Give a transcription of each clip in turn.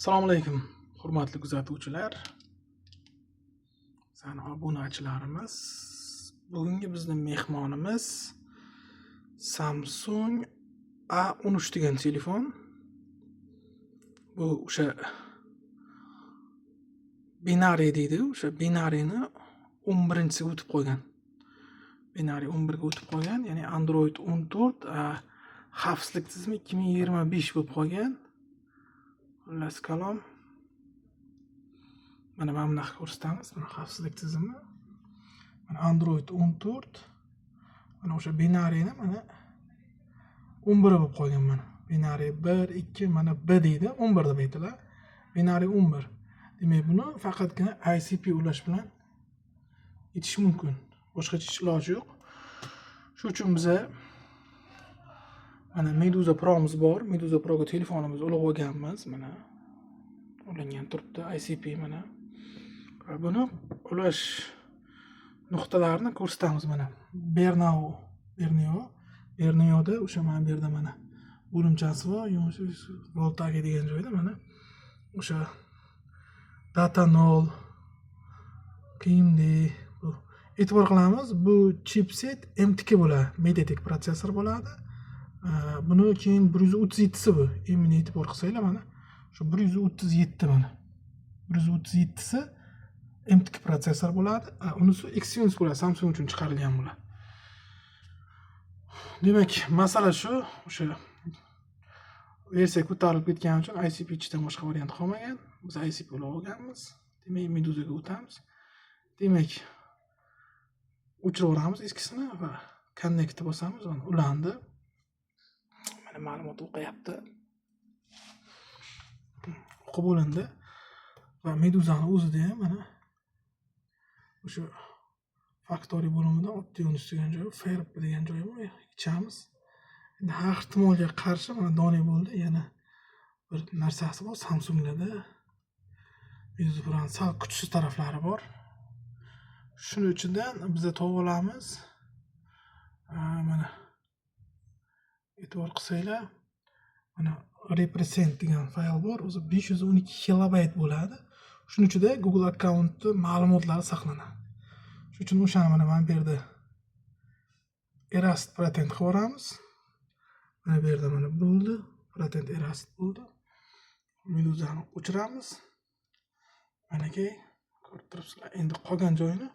Assalomu alaykum, hurmatli kuzatuvchilar, bizani obunachilarimiz. Bugungi bizni mehmonimiz Samsung A13 degan telefon. Bu o'sha binary deydi, o'sha binaryni 11-siga o'tib qolgan. Binary 11 ga o'tib qolgan, ya'ni Android 14, xavfsizlik tizimi 2025 bo'lib qolgan. Xullas kalom, mana bunaqa ko'rsatamiz, mana xavfsizlik tizimi. Mana Android 14, mana o'sha binaryni mana 11 bo'lib qolgan mana. Binary 1, 2, mana B deydi, 11 deb aytiladi. Binary 11. Demak, buni faqatgina ICP ulash bilan yetish mumkin. Boshqacha hech iloji yo'q. Shu uchun biza mana Meduza Pro'miz bor. Meduza Pro'ga telefonimizni ulab olganmiz. Mana ulangan turibdi ICP mana. Va buni ulash nuqtalarini ko'rsatamiz mana. Bernau, Berneo, Berneoda o'sha mana bu yerda mana bo'limchasi bor, Voltagi degan joyda mana o'sha Data 0 kiyimli bu. E'tibor qilamiz, bu chipset MTK bo'ladi, MediaTek protsessor bo'ladi. Buni keyin 137si bu. Imini e'tibor qilsanglar, mana shu 137, mana 137si MTK protsessor bo'ladi. Unisi Exynos bo'ladi, Samsung uchun chiqarilgan bo'ladi. Demak, masala shu, o'sha versiya ko'tarilib ketgani uchun ICP ichidan boshqa variant qolmagan. Biz ICP ulab olganmiz. Demak, Meduzaga o'tamiz. Demak, o'chirib yuboramiz eskisini va connect bosamiz. Mana ulandi. Mana ma'lumot o'qiyapti. O'qib bo'lindi. Va Meduzani o'zida ham mana o'sha factory bo'limida Options degan joyi, FRP degan joyi bor, ichamiz. Endi har ehtimolga qarshi mana done bo'ldi. Yana bir narsasi bor Samsunglarda. Meduza Pro'ni sal kuchsiz taraflari bor. Shuni ichidan biza topib olamiz. Mana e'tibor qilsanglar, mana represent degan fayl bor. O'zi 512 kilobayt bo'ladi. Shuning ichida Google akkauntni ma'lumotlari saqlanadi. Shuning uchun o'shani mana bu yerda erase protect qilib yuboramiz. Mana bu yerda mana bo'ldi. Protect erase bo'ldi. Meduzani o'chiramiz. Manaki ko'rib turibsizlar. Endi qolgan joyini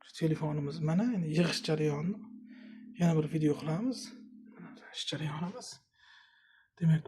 shu telefonimiz mana endi yig'ish jarayonini yana bir video qilamiz. Mana ish jarayonimiz. Demak,